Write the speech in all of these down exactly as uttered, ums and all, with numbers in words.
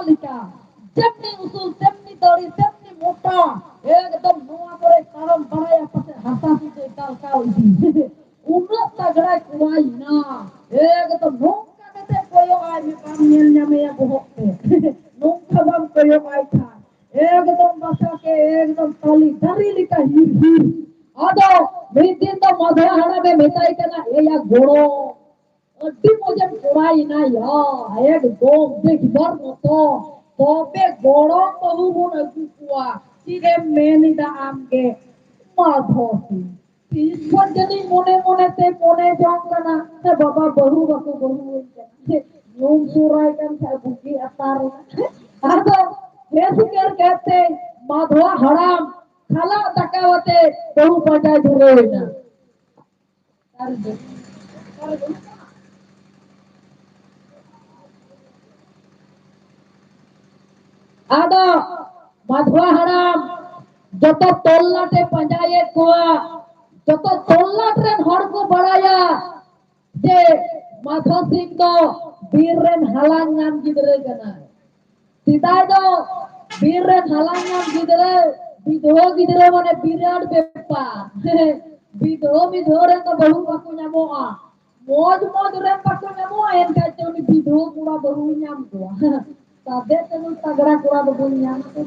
ᱞᱮᱠᱟ, ᱡᱮᱢᱱᱤ ᱩᱥᱩᱞ, ᱛᱮᱢᱱᱤ ᱫᱟᱲᱮ, ᱛᱮᱢᱱᱤ ᱢᱚᱴᱟ, ᱮᱠᱫᱚᱢ ᱱᱚᱣᱟ ᱠᱚᱨᱮ ᱛᱟᱲᱟᱢ ᱵᱟᱲᱟᱭᱟ, ᱯᱟᱥᱮ ᱦᱟᱥᱟ ᱥᱩᱫᱷᱟᱹ ᱫᱟᱞᱠᱟᱣ ᱤᱫᱤ᱾ ᱩᱱᱟᱹᱜ ᱛᱟᱜᱲᱟᱭ ᱠᱚᱲᱟᱭᱮᱱᱟ, ᱮᱠᱫᱚᱢ ᱱᱚᱝᱠᱟ ᱠᱟᱛᱮ ᱠᱚᱭᱚᱜ ᱟᱭ ᱢᱮ, ᱵᱟᱢ ᱧᱮᱞ ᱧᱟᱢᱮᱭᱟ ᱵᱚᱦᱚᱜ ᱛᱮ᱾ ᱱᱚᱝᱠᱟ ᱵᱟᱢ ᱠᱚᱭᱚᱜ ᱟᱭ ᱠᱷᱟᱱ ᱮᱠᱫᱚᱢ ᱵᱟᱥᱟ ᱠᱮ, ᱮᱠᱫᱚᱢ ᱛᱟᱞᱤ ᱫᱟᱨᱮ ᱞᱮᱠᱟ ᱦᱤᱨ ᱦᱤᱨ᱾ ᱟᱫᱚ ᱢᱤᱫ ᱫᱤᱱ ᱫᱚ ᱢᱟᱫᱷᱣᱟ ᱦᱟᱲᱟᱢᱮ ᱢᱮᱛᱟᱭ ᱠᱟᱱᱟ, ᱮᱭᱟ ᱜᱚᱲᱚᱢ, ᱟᱹᱰᱤ ᱢᱚᱡᱮᱢ ᱠᱚᱲᱟᱭᱮᱱᱟ ᱭᱟ, ᱮᱠᱫᱚᱢ ᱫᱮᱠᱷᱵᱟᱨ ᱢᱚᱛᱚ᱾ ᱛᱚᱵᱮ ᱜᱚᱲᱚᱢ ᱵᱟᱹᱦᱩ ᱵᱚᱱ ᱟᱹᱜᱩ ᱠᱚᱣᱟ᱾ ᱪᱮᱫ ᱮᱢ ᱢᱮᱱ ᱮᱫᱟ ᱟᱢ ᱜᱮ? ᱢᱟᱫᱷᱚ ᱥᱤᱝ᱾ ᱛᱤᱥ ᱠᱷᱚᱱ ᱡᱟᱹᱱᱤᱡ ᱢᱚᱱᱮ ᱢᱚᱱᱮ ᱛᱮ ᱢᱚᱱᱮ ᱡᱚᱝ ᱠᱟᱱᱟ, ᱥᱮ ᱵᱟᱵᱟ ᱵᱟᱹᱦᱩ ᱵᱟᱠᱚ ᱵᱟᱹᱦᱩᱣᱟᱹᱧ ᱠᱟᱱᱟ, ᱥᱮ ᱧᱩᱢ ᱥᱩᱨᱟᱭ ᱠᱟᱱ ᱠᱷᱟᱡ ᱵᱩᱜᱤ ᱟᱛᱟᱨ ᱮᱱᱟ᱾ ᱟᱫᱚ ᱵᱮᱥ ᱩᱛᱟᱹᱨ ᱠᱟᱛᱮ ᱢᱟᱫᱷᱣᱟ ᱦᱟᱲᱟᱢ ᱠᱷᱟᱞᱟᱜ ᱫᱟᱠᱟᱣ ᱟᱛᱮ ᱵᱟᱹᱦᱩ ᱯᱟᱸᱡᱟᱭ ᱫᱷᱩᱨᱟᱹᱣ ᱮᱱᱟ᱾ ᱟᱫᱚ ᱢᱟᱫᱷᱣᱟ ᱦᱟᱲᱟᱢ ᱡᱚᱛᱚ ᱛᱚᱞᱞᱟᱴ ᱮ ᱯᱟᱸᱡᱟᱭᱮᱫ ᱠᱚᱣᱟ, ᱡᱚᱛᱚ ᱛᱚᱞᱞᱟᱴ ᱨᱮᱱ ᱦᱚᱲ ᱠᱚ ᱵᱟᱲᱟᱭᱟ ᱡᱮ ᱢᱟᱫᱷᱚ ᱥᱤᱝ ᱫᱚ ᱵᱤᱨ ᱨᱮᱱ ᱦᱟᱞᱟᱝ ᱧᱟᱢ ᱜᱤᱫᱽᱨᱟᱹ ᱠᱟᱱᱟᱭ᱾ ᱥᱮᱫᱟᱭ ᱫᱚ ᱵᱤᱨ ᱨᱮᱱ ᱦᱟᱞᱟᱝ ᱧᱟᱢ ᱜᱤᱫᱽᱨᱟᱹ, ᱵᱤᱫᱷᱚᱣᱟᱹ ᱜᱤᱫᱽᱨᱟᱹ ᱢᱟᱱᱮ ᱵᱤᱨᱟᱴ ᱵᱮᱯᱟᱨ᱾ ᱵᱤᱫᱷᱚᱣᱟᱹ, ᱵᱤᱫᱷᱚᱣᱟᱹ ᱨᱮᱱ ᱫᱚ ᱵᱟᱹᱦᱩ ᱵᱟᱠᱚ ᱧᱟᱢᱚᱜᱼᱟ, ᱢᱚᱡᱽ ᱢᱚᱡᱽ ᱨᱮᱱ ᱵᱟᱠᱚ ᱧᱟᱢᱚᱜᱼᱟ, ᱮᱱᱠᱷᱟᱱ ᱪᱚ ᱩᱱᱤ ᱵᱤᱫᱷᱚᱣᱟᱹ ᱠᱚᱲᱟ ᱵᱟᱹᱦᱩᱭ ᱧᱟᱢ ᱠᱚᱣᱟ᱾ ᱥᱟᱫᱮ ᱛᱮᱫᱚ ᱛᱟᱜᱲᱟ ᱠᱚᱲᱟ ᱫᱚ ᱵᱟᱹᱧ ᱧᱟᱢ ᱠᱚᱣᱟ᱾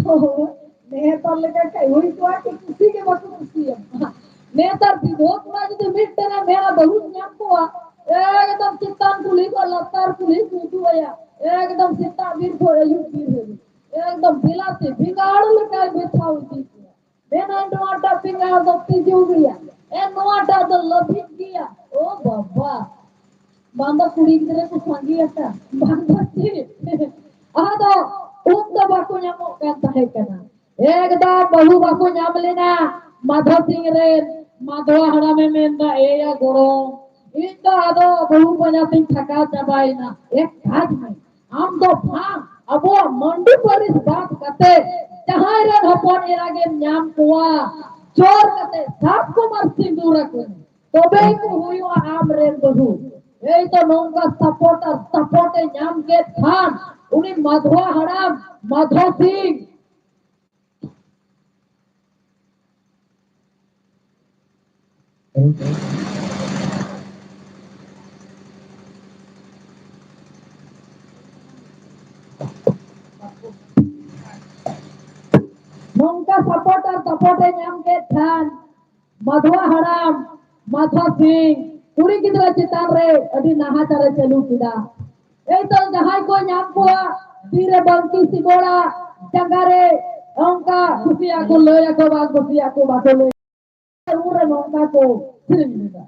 ᱛᱚ ᱱᱮᱛᱟᱨ ᱞᱮᱠᱟ ᱠᱷᱟᱡ ᱦᱩᱭ ᱠᱚᱜᱼᱟ ᱠᱤ ᱠᱩᱥᱤ ᱜᱮ ᱵᱟᱠᱚ ᱠᱩᱥᱤᱭᱟᱢᱟ᱾ ᱱᱮᱛᱟᱨ ᱵᱤᱫᱷᱚᱣᱟᱹ ᱠᱚᱲᱟ ᱡᱩᱫᱤ ᱢᱤᱫᱴᱮᱱ ᱮ ᱢᱮᱱᱟ ᱵᱟᱹᱦᱩᱧ ᱧᱟᱢ ᱠᱚᱣᱟ, ᱮᱠᱫᱚᱢ ᱪᱮᱛᱟᱱ ᱠᱩᱞᱦᱤ ᱠᱷᱚᱱ ᱞᱟᱛᱟᱨ ᱠᱩᱞᱦᱤ ᱠᱚ ᱩᱫᱩᱜ ᱟᱭᱟ, ᱮᱠᱫᱚᱢ ᱥᱮᱛᱟᱜ ᱵᱤᱨ ᱠᱷᱚᱱ ᱟᱹᱭᱩᱵ ᱵᱤᱨ ᱦᱟᱹᱵᱤᱡ᱾ ᱮᱠᱫᱚᱢ ᱵᱤᱞᱟᱹᱛᱤ ᱵᱮᱸᱜᱟᱲ ᱞᱮᱠᱟᱭ ᱵᱮᱪᱷᱟᱣ ᱤᱫᱤ ᱠᱚᱣᱟ᱾ ᱢᱮᱱᱟᱭ, "ᱱᱚᱣᱟᱴᱟᱜ ᱵᱮᱸᱜᱟᱲ ᱫᱚ ᱛᱤᱡᱩ ᱜᱮᱭᱟ, ᱮ, ᱱᱚᱣᱟᱴᱟᱜ ᱫᱚ ᱞᱟᱹᱵᱤᱫ ᱜᱮᱭᱟ᱾" ᱳ ᱵᱟᱵᱟ, ᱵᱟᱝ ᱫᱚ ᱠᱩᱲᱤ ᱜᱤᱫᱽᱨᱟᱹ ᱠᱚ ᱥᱟᱸᱜᱮ ᱟᱠᱟᱱ, ᱵᱟᱝ ᱫᱚ ᱪᱮᱫ᱾ ᱟᱫᱚ ᱩᱱ ᱫᱚ ᱵᱟᱠᱚ ᱧᱟᱢᱚᱜ ᱠᱟᱱ ᱛᱟᱦᱮᱸ ᱠᱟᱱᱟ᱾ ᱮᱠᱫᱚᱢ ᱵᱟᱹᱦᱩ ᱵᱟᱠᱚ ᱧᱟᱢ ᱞᱮᱱᱟ᱾ ᱢᱟᱫᱷᱚ ᱥᱤᱝ ᱨᱮᱱ ᱢᱟᱫᱷᱚ ᱦᱟᱲᱟᱢᱮ ᱢᱮᱱᱫᱟ, "ᱮᱭᱟ ᱜᱚᱲᱚᱢ, ᱤᱧ ᱫᱚ ᱟᱫᱚ ᱵᱟᱹᱦᱩ ᱯᱟᱸᱡᱟ ᱛᱤᱧ ᱛᱷᱟᱠᱟᱣ ᱪᱟᱵᱟᱭᱮᱱᱟ᱾ ᱮᱠ ᱠᱟᱡᱽ ᱢᱮ, ᱟᱢ ᱫᱚ ᱵᱟᱝ, ᱟᱵᱚᱣᱟᱜ ᱢᱟᱹᱱᱰᱤ ᱯᱟᱹᱨᱤᱥ ᱵᱟᱫ ᱠᱟᱛᱮ ᱡᱟᱦᱟᱸᱭ ᱨᱮᱱ ᱦᱚᱯᱚᱱ ᱮᱨᱟ ᱜᱮᱢ ᱧᱟᱢ ᱠᱚᱣᱟ, ᱡᱳᱨ ᱠᱟᱛᱮ ᱥᱟᱵ ᱠᱚᱢ ᱟᱨ ᱥᱤᱸᱫᱩᱨ ᱟᱠᱚ ᱢᱮ, ᱛᱚᱵᱮ ᱠᱚ ᱦᱩᱭᱩᱜᱼᱟ ᱟᱢ ᱨᱮᱱ ᱵᱟᱹᱦᱩ᱾" ᱮᱭ ᱛᱚ ᱱᱚᱝᱠᱟ support ᱟᱨ support ᱮ ᱧᱟᱢ ᱠᱮᱫ ᱠᱷᱟᱱ ᱩᱱᱤ ᱢᱟᱫᱷᱣᱟ ᱦᱟᱲᱟᱢ ᱢᱟᱫᱷᱣᱟ ᱥᱤᱝ ᱱᱚᱝᱠᱟ support ᱟᱨ support ᱮ ᱧᱟᱢ ᱠᱮᱫ ᱠᱷᱟᱱ ᱢᱟᱫᱷᱣᱟ ᱦᱟᱲᱟᱢ ᱢᱟᱫᱷᱣᱟ ᱥᱤᱝ ᱠᱩᱲᱤ ᱜᱤᱫᱽᱨᱟᱹ ᱪᱮᱛᱟᱱ ᱨᱮ ᱟᱹᱰᱤ ᱱᱟᱦᱟᱪᱟᱨ ᱮ ᱪᱟᱹᱞᱩ ᱠᱮᱫᱟ᱾ ᱮᱭ ᱛᱚ ᱡᱟᱦᱟᱸᱭ ᱠᱚ ᱧᱟᱢ ᱠᱚᱣᱟ ᱛᱤᱨᱮ ᱵᱟᱝᱠᱤ ᱥᱤᱵᱚᱲᱟ ᱡᱟᱸᱜᱟ ᱨᱮ ᱚᱱᱠᱟ ᱠᱩᱥᱤᱭᱟᱜ ᱠᱚ ᱞᱟᱹᱭ ᱟᱠᱚ ᱵᱟᱝ ᱠᱩᱥᱤᱭᱟᱜ ᱠᱚ ᱵᱟᱠᱚ ᱞᱟᱹᱭ᱾ ᱩᱱᱨᱮ ᱱᱚᱝᱠᱟ ᱠᱚ ᱥᱮᱨᱮᱧ ᱞᱮᱫᱟ᱾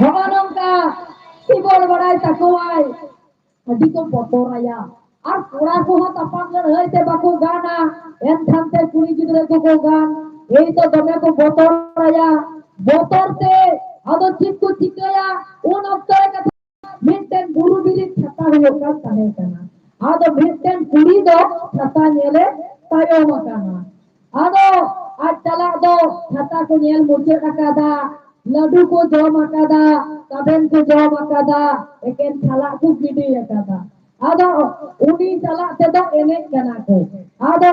ᱱᱚᱜᱼᱚ ᱱᱚᱝᱠᱟ ᱥᱤᱵᱚᱞ ᱵᱟᱲᱟᱭ ᱛᱟᱠᱚᱣᱟᱭ, ᱟᱹᱰᱤ ᱠᱚ ᱵᱚᱛᱚᱨᱟᱭᱟ᱾ ᱟᱨ ᱠᱚᱲᱟ ᱠᱚᱦᱚᱸ ᱛᱟᱯᱟᱢ ᱞᱟᱹᱲᱦᱟᱹᱭ ᱛᱮ ᱵᱟᱠᱚ ᱜᱟᱱᱟ, ᱮᱱᱠᱷᱟᱱ ᱛᱮ ᱠᱩᱲᱤ ᱜᱤᱫᱽᱨᱟᱹ ᱠᱚᱠᱚ ᱜᱟᱱ᱾ ᱮᱭ ᱛᱚ ᱫᱚᱢᱮ ᱠᱚ ᱵᱚᱛᱚᱨᱟᱭᱟ᱾ ᱵᱚᱛᱚᱨ ᱛᱮ ᱟᱫᱚ ᱪᱮᱫ ᱠᱚ ᱪᱤᱠᱟᱹᱭᱟ? ᱩᱱ ᱚᱠᱛᱚ ᱨᱮ ᱠᱟᱛᱷᱟ ᱢᱤᱫᱴᱮᱱ ᱵᱩᱨᱩ ᱵᱤᱨᱤᱫ ᱪᱷᱟᱛᱟ ᱦᱩᱭᱩᱜ ᱠᱟᱱ ᱛᱟᱦᱮᱸ ᱠᱟᱱᱟ᱾ ᱟᱫᱚ ᱢᱤᱫᱴᱮᱱ ᱠᱩᱲᱤ ᱫᱚ ᱪᱷᱟᱛᱟ ᱧᱮᱞᱮ ᱛᱟᱭᱚᱢ ᱟᱠᱟᱱᱟ᱾ ᱟᱫᱚ ᱟᱡ ᱪᱟᱞᱟᱜ ᱫᱚ ᱪᱷᱟᱛᱟ ᱠᱚ ᱧᱮᱞ ᱢᱩᱪᱟᱹᱫ ᱟᱠᱟᱫᱟ, ᱞᱟᱹᱰᱩ ᱠᱚ ᱡᱚᱢ ᱟᱠᱟᱫᱟ, ᱛᱟᱵᱮᱱ ᱠᱚ ᱡᱚᱢ ᱟᱠᱟᱫᱟ, ᱮᱠᱮᱱ ᱪᱟᱞᱟᱜ ᱠᱚ ᱜᱤᱰᱤ ᱟᱠᱟᱫᱟ᱾ ᱟᱫᱚ ᱩᱱᱤ ᱪᱟᱞᱟᱜ ᱛᱮᱫᱚ ᱮᱱᱮᱡ ᱠᱟᱱᱟ ᱠᱚ᱾ ᱟᱫᱚ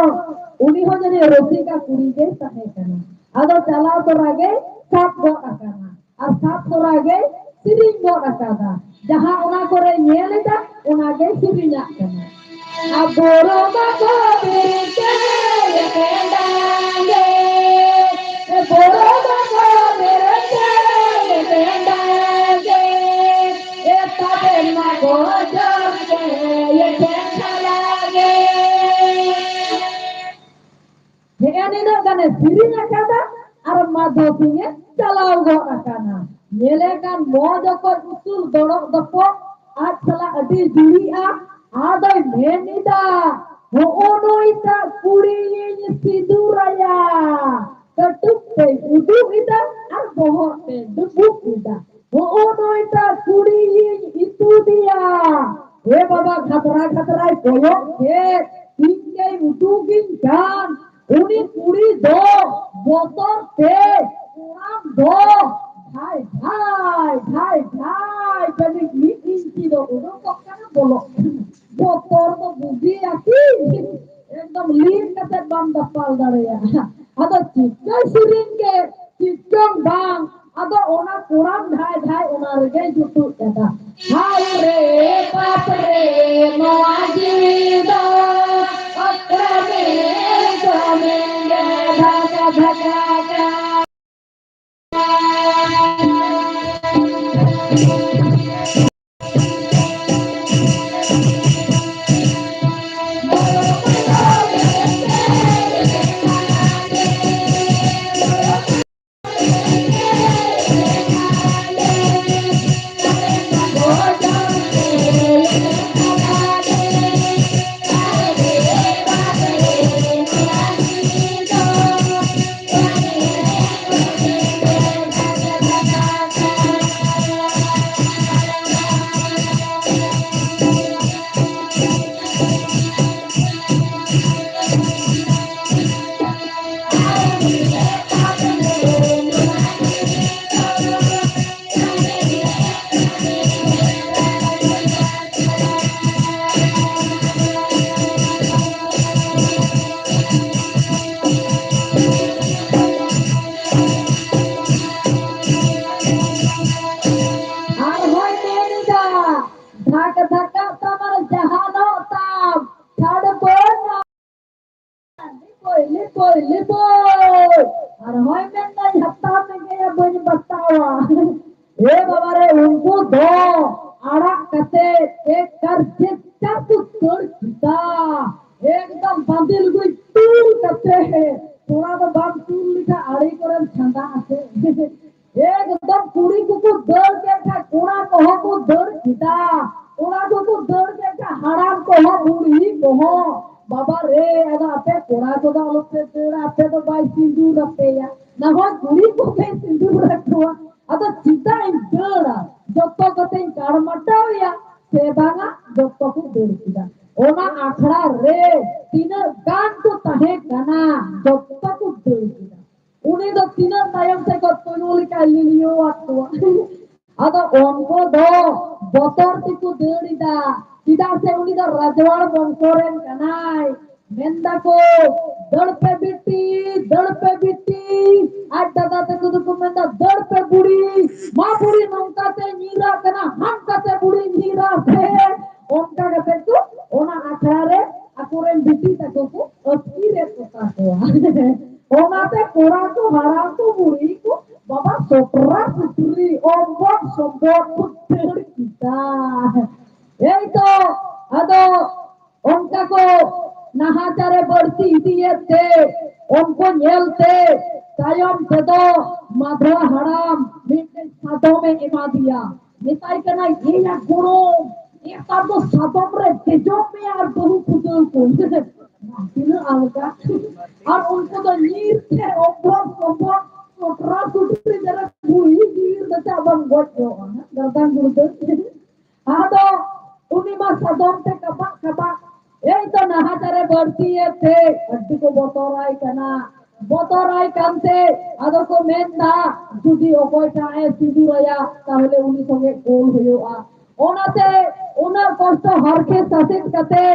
ᱩᱱᱤ ᱦᱚᱸ ᱡᱟᱹᱱᱤᱡ ᱨᱩᱥᱤᱠᱟ ᱠᱩᱲᱤ ᱜᱮᱭ ᱛᱟᱦᱮᱸ ᱠᱟᱱᱟ᱾ ᱟᱫᱚ ᱪᱟᱞᱟᱣ ᱛᱚᱨᱟ ᱜᱮᱭ ᱥᱟᱵ ᱜᱚᱫ ᱟᱠᱟᱱᱟ᱾ ᱟᱨ ᱥᱟᱵ ᱛᱚᱨᱟ ᱜᱮᱭ ᱥᱮᱨᱮᱧ ᱜᱚᱫ ᱟᱠᱟᱫᱟ᱾ ᱡᱟᱦᱟᱸ ᱚᱱᱟ ᱠᱚᱨᱮ ᱧᱮᱞ ᱮᱫᱟ, ᱚᱱᱟ ᱜᱮᱭ ᱥᱮᱨᱮᱧᱟᱜ ᱠᱟᱱᱟ᱾ ᱟᱵᱚ ᱨᱚᱢᱟ ᱠᱚ ᱵᱤᱨᱤᱫ ᱠᱟᱭ ᱠᱮᱸᱰᱟᱝ ᱜᱮ᱾ ᱟᱵᱚ ᱨᱚᱢᱟ ᱠᱚ ᱵᱤᱨᱤᱫ ᱠᱟᱭ ᱠᱮᱸᱰᱟᱝ ᱜᱮ᱾ ᱮ ᱛᱟᱵᱮᱱ ᱢᱟ ᱜᱚᱡᱚᱜ ᱜᱮ, ᱮ ᱴᱷᱮᱱ ᱪᱟᱞᱟᱜ ᱜᱮ᱾ ᱦᱮᱸ, ᱱᱤᱱᱟᱹᱜ ᱜᱟᱱᱮ ᱥᱮᱨᱮᱧ ᱟᱠᱟᱫᱟ ᱟᱨ ᱢᱟᱫᱷᱚ ᱥᱤᱝ ᱮ ᱪᱟᱞᱟᱣ ᱜᱚᱫ ᱟᱠᱟᱱᱟ᱾ ᱧᱮᱞᱮ ᱠᱟᱱ ᱢᱚᱡᱽ ᱚᱠᱚᱡ ᱩᱥᱩᱞ ᱫᱚᱲᱚᱜ ᱫᱚᱯᱚᱜ, ᱟᱡ ᱥᱟᱞᱟᱜ ᱟᱹᱰᱤ ᱡᱩᱨᱤᱜᱼᱟ᱾ ᱟᱫᱚᱭ ᱢᱮᱱ ᱮᱫᱟ, "ᱦᱚᱸᱜᱼᱚ ᱱᱩᱭᱴᱟᱜ ᱠᱩᱲᱤᱭᱤᱧ ᱥᱤᱸᱫᱩᱨᱟᱭᱟ᱾" ᱠᱟᱹᱴᱩᱵ ᱛᱮᱭ ᱩᱫᱩᱜ ᱮᱫᱟ ᱟᱨ ᱵᱚᱦᱚᱜ ᱛᱮᱭ ᱰᱩᱵᱩᱜ ᱮᱫᱟ᱾ "ᱦᱚᱸᱜᱼᱚ ᱱᱩᱭᱴᱟᱜ ᱠᱩᱲᱤᱭᱤᱧ ᱤᱛᱩᱫᱮᱭᱟ᱾" ᱮ ᱵᱟᱵᱟ, ᱠᱷᱟᱛᱨᱟ ᱠᱷᱟᱛᱨᱟᱭ ᱠᱚᱭᱚᱜ ᱠᱮᱫ, ᱤᱧ ᱜᱮᱭ ᱩᱫᱩᱜᱤᱧ ᱠᱟᱱ᱾ ᱩᱱᱤ ᱠᱩᱲᱤ ᱫᱚ ᱵᱚᱛᱚᱨ ᱛᱮ ᱠᱚᱲᱟᱢ ᱫᱚ ᱡᱷᱟᱭ ᱡᱷᱟᱭ, ᱡᱷᱟᱭ ᱡᱷᱟᱭ, ᱡᱟᱹᱱᱤᱡ ᱢᱤᱫ ᱤᱧᱪᱤ ᱫᱚ ᱩᱰᱩᱠᱚᱜ ᱠᱟᱱᱟ, ᱵᱚᱞᱚᱜ ᱠᱟᱱᱟ᱾ ᱵᱚᱛᱚᱨ ᱫᱚ ᱵᱩᱜᱤᱭᱟ ᱠᱤ? ᱮᱠᱫᱚᱢ ᱞᱤᱱ ᱠᱟᱛᱮ ᱵᱟᱢ ᱫᱟᱯᱟᱞ ᱫᱟᱲᱮᱭᱟᱜᱼᱟ᱾ ᱟᱫᱚ ᱪᱤᱠᱟᱹ ᱥᱮᱨᱮᱧ ᱜᱮ, ᱪᱮᱫ ᱪᱚᱝ ᱵᱟᱝ, ᱟᱫᱚ ᱚᱱᱟ ᱠᱚᱲᱟᱢ ᱫᱷᱟᱭ ᱫᱷᱟᱭ ᱚᱱᱟ ᱨᱮᱜᱮᱭ ᱡᱩᱴᱩᱡ ᱠᱟᱫᱟ᱾ ᱦᱟᱭ ᱨᱮ ᱵᱟᱯ ᱨᱮ, ᱱᱚᱣᱟ ᱡᱤᱣᱤ ᱫᱚ ᱚᱠᱟᱨᱮ ᱠᱟᱹᱢᱤ ᱜᱮ ᱵᱷᱟᱜᱟ ᱵᱷᱟᱜᱟ ᱠᱟᱱ᱾ ᱠᱚᱨᱮᱢ ᱪᱷᱟᱸᱫᱟ ᱟᱥᱮ? ᱮᱠᱫᱚᱢ ᱠᱩᱲᱤ ᱠᱚᱠᱚ ᱫᱟᱹᱲ ᱠᱮᱫ ᱠᱷᱟᱱ ᱠᱚᱲᱟ ᱠᱚᱦᱚᱸ ᱠᱚ ᱫᱟᱹᱲ ᱠᱮᱫᱟ, ᱠᱚᱲᱟ ᱠᱚᱠᱚ ᱫᱟᱹᱲ ᱠᱮᱫ ᱠᱷᱟᱱ ᱦᱟᱲᱟᱢ ᱠᱚᱦᱚᱸ ᱵᱩᱲᱦᱤ ᱠᱚᱦᱚᱸ᱾ ᱵᱟᱵᱟ ᱨᱮ, ᱟᱫᱚ ᱟᱯᱮ ᱠᱚᱲᱟ ᱠᱚᱫᱚ ᱟᱞᱚᱯᱮ ᱫᱟᱹᱲᱟ, ᱟᱯᱮ ᱫᱚ ᱵᱟᱭ ᱥᱤᱸᱫᱩᱨ ᱟᱯᱮᱭᱟ, ᱱᱟ ᱦᱚᱭ ᱠᱩᱲᱤ ᱠᱚᱯᱮ ᱥᱤᱸᱫᱩᱨ ᱟᱠᱚᱣᱟ᱾ ᱟᱫᱚ ᱪᱮᱫᱟᱜ ᱤᱧ ᱫᱟᱹᱲᱟ? ᱡᱚᱛᱚ ᱠᱟᱛᱮᱧ ᱠᱟᱲᱢᱟᱴᱟᱣ ᱮᱭᱟ ᱥᱮ ᱵᱟᱝᱟ? ᱡᱚᱛᱚ ᱠᱚ ᱫᱟᱹᱲ ᱠᱮᱫᱟ᱾ ᱚᱱᱟ ᱟᱠᱷᱲᱟ ᱨᱮ ᱛᱤᱱᱟᱹᱜ ᱜᱟᱱ ᱠᱚ ᱛᱟᱦᱮᱸ ᱠᱟᱱᱟ, ᱡᱚᱛᱚ ᱠᱚ ᱫᱟᱹᱲ ᱠᱮᱫᱟ᱾ ᱩᱱᱤ ᱫᱚ ᱛᱤᱱᱟᱹᱜ ᱛᱟᱭᱚᱢ ᱥᱮᱫ ᱠᱷᱚᱱ ᱛᱩᱭᱩ ᱞᱮᱠᱟᱭ ᱞᱤᱞᱤᱭᱟᱹᱣᱟᱫ ᱠᱚᱣᱟ᱾ ᱟᱫᱚ ᱩᱱᱠᱩ ᱫᱚ ᱵᱚᱛᱚᱨ ᱛᱮᱠᱚ ᱫᱟᱹᱲ ᱮᱫᱟ, ᱪᱮᱫᱟᱜ ᱥᱮ ᱩᱱᱤ ᱫᱚ ᱨᱟᱡᱽᱣᱟᱲ ᱵᱚᱝᱥᱚ ᱨᱮᱱ ᱠᱟᱱᱟᱭ᱾ ᱢᱮᱱᱫᱟᱠᱚ, "ᱫᱟᱹᱲ ᱯᱮ ᱵᱤᱴᱤ, ᱫᱟᱹᱲ ᱯᱮ ᱵᱤᱴᱤ᱾" ᱟᱡ ᱫᱟᱫᱟ ᱛᱟᱠᱚ ᱫᱚᱠᱚ ᱢᱮᱱᱫᱟ, "ᱫᱟᱹᱲ ᱯᱮ ᱵᱩᱲᱤ, ᱢᱟ ᱵᱩᱲᱤ ᱱᱚᱝᱠᱟ ᱛᱮ ᱧᱤᱨᱟᱜ ᱠᱟᱱᱟ, ᱦᱟᱱᱠᱟ ᱛᱮ ᱵᱩᱲᱤ ᱧᱤᱨᱟᱜ ᱯᱮ᱾" ᱚᱱᱠᱟ ᱠᱟᱛᱮ ᱠᱚ ᱚᱱᱟ ᱟᱠᱷᱲᱟ ᱨᱮ ᱟᱠᱚᱨᱮᱱ ᱵᱤᱴᱤ ᱛᱟᱠᱚ ᱠᱚ ᱟᱹᱛᱠᱤᱨᱮᱫ ᱠᱚ ᱛᱟᱠᱚᱣᱟ᱾ ᱚᱱᱟᱛᱮ ᱠᱚᱲᱟ ᱠᱚ, ᱦᱟᱲᱟᱢ ᱠᱚ, ᱵᱩᱲᱦᱤ ᱠᱚ, ᱵᱟᱵᱟ ᱥᱚᱴᱨᱟ ᱥᱩᱴᱨᱤ, ᱚᱢᱵᱚᱴ ᱥᱚᱢᱵᱚᱴ ᱠᱚ ᱫᱟᱹᱲ ᱠᱮᱫᱟ᱾ ᱮᱭ ᱛᱚ, ᱟᱫᱚ ᱚᱱᱠᱟ ᱠᱚ ᱱᱟᱦᱟᱪᱟᱨᱮ ᱵᱟᱹᱲᱛᱤ ᱤᱫᱤᱭᱮᱫ ᱛᱮ, ᱩᱱᱠᱩ ᱧᱮᱞ ᱛᱮ ᱛᱟᱭᱚᱢ ᱛᱮᱫᱚ ᱢᱟᱫᱷᱣᱟ ᱦᱟᱲᱟᱢ ᱢᱤᱫᱴᱮᱱ ᱥᱟᱫᱚᱢᱮ ᱮᱢᱟ ᱫᱮᱭᱟ᱾ ᱢᱮᱛᱟᱭ ᱠᱟᱱᱟᱭ, "ᱮᱭᱟ ᱜᱚᱲᱚᱢ, ᱱᱮᱛᱟᱨ ᱫᱚ ᱥᱟᱫᱚᱢ ᱨᱮ ᱫᱮᱡᱚᱜ ᱢᱮ ᱟᱨ ᱵᱟᱹᱦᱩ ᱠᱷᱩᱫᱟᱹᱣ ᱠᱚᱢ᱾" ᱛᱤᱱᱟᱹᱜ ᱟᱞᱜᱟ᱾ ᱟᱨ ᱩᱱᱠᱩ ᱫᱚ ᱧᱤᱨ ᱛᱮ ᱚᱵᱷᱚᱨ ᱥᱚᱵᱷᱚᱨ ᱠᱚᱴᱨᱟ ᱥᱩᱴᱨᱤ ᱡᱟᱨᱟ ᱵᱩᱲᱦᱤ ᱧᱤᱨ ᱠᱟᱛᱮ ᱟᱵᱟᱨ ᱜᱚᱡ ᱜᱚᱜᱼᱟ, ᱜᱟᱨᱫᱟᱱ ᱜᱩᱲᱫᱟᱹ᱾ ᱟᱫᱚ ᱩᱱᱤ ᱢᱟ ᱥᱟᱫᱚᱢ ᱛᱮ ᱠᱟᱯᱟᱜ ᱠᱟᱯᱟᱜ, ᱮᱭ ᱛᱚ ᱱᱟᱦᱟᱪᱟᱨᱮ ᱵᱟᱹᱲᱛᱤᱭᱮᱫ ᱛᱮ ᱟᱹᱰᱤ ᱠᱚ ᱵᱚᱛᱚᱨᱟᱭ ᱠᱟᱱᱟ᱾ ᱵᱚᱛᱚᱨᱟᱭ ᱠᱟᱱᱛᱮ ᱟᱫᱚ ᱠᱚ ᱢᱮᱱᱫᱟ, ᱡᱩᱫᱤ ᱚᱠᱚᱭᱴᱟᱜ ᱮ ᱥᱤᱸᱫᱩᱨᱟᱭᱟ, ᱛᱟᱦᱚᱞᱮ ᱩᱱᱤ ᱥᱚᱸᱜᱮ ᱜᱳᱞ ᱦᱩᱭᱩᱜᱼᱟ᱾ ᱚᱱᱟᱛᱮ ᱩᱱᱟᱹᱜ ᱠᱚᱥᱴᱚ ᱦᱟᱨᱠᱮᱛ ᱥᱟᱥᱮᱛ ᱠᱟᱛᱮ